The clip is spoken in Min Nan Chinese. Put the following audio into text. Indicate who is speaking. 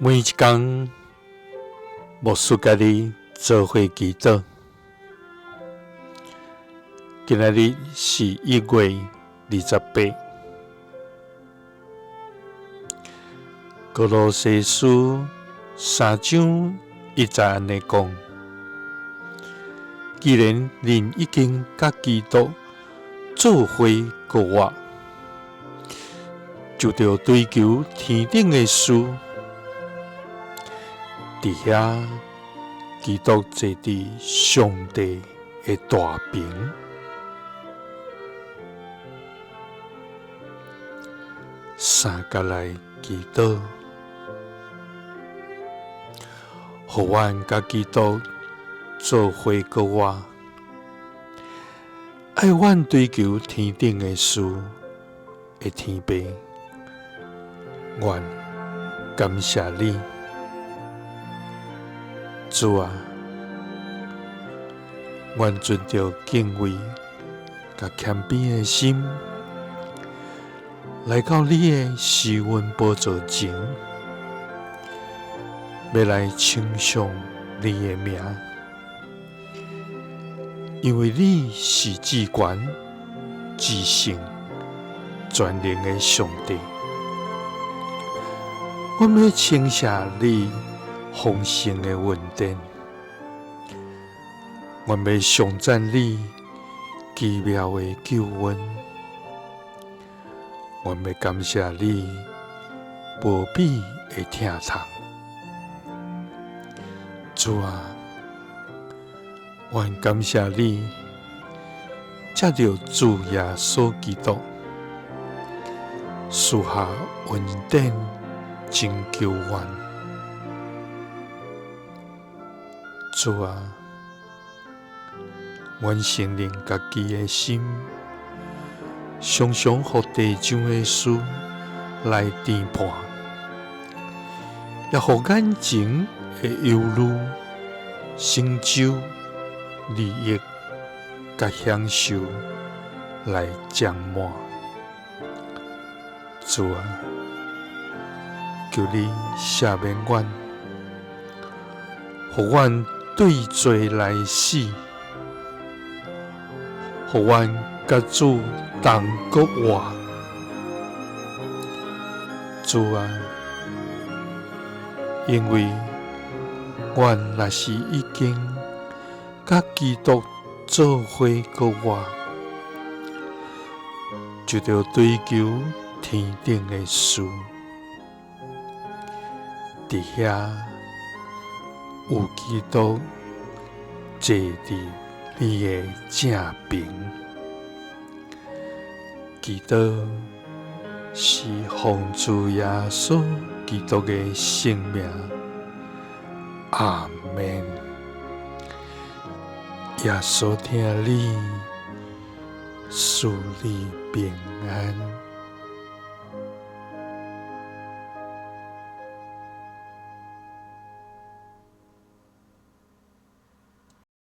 Speaker 1: 每一工，牧師佮你做伙祈禱。今仔日是1月28。歌羅西書3章1節按呢講：既然恁已經佮基督做伙復活，就著追求天頂的事。佇遐，基督坐佇上帝的大爿。三佮來祈禱，予阮佮基督做伙復活，愛阮追求天頂的事的天父，阮感謝你，主啊，阮存著敬畏佮謙卑的心，來到你的施恩寶座前，欲來稱頌你的名，因為你是至懸、至聖、全能的上帝。阮欲稱謝你豐盛的恩典，阮欲頌讚你奇妙的救恩，阮欲感謝你無比的疼痛。主啊，阮感謝你，藉著主耶穌基督賜下恩典拯救阮。主啊，阮承認家己的心，常常予地上的事來纏絆，也予眼前的憂慮、成就、利益佮享受來占滿。主啊，求你赦免阮，予阮對罪來死，予阮佮主同閣活。主啊，因為阮若是已經佮基督做伙復活，就著追求天頂的事。佇遐有基督坐佇你的正爿。祈禱是奉主耶穌基督的聖名，阿們。耶穌疼你，賜你平安。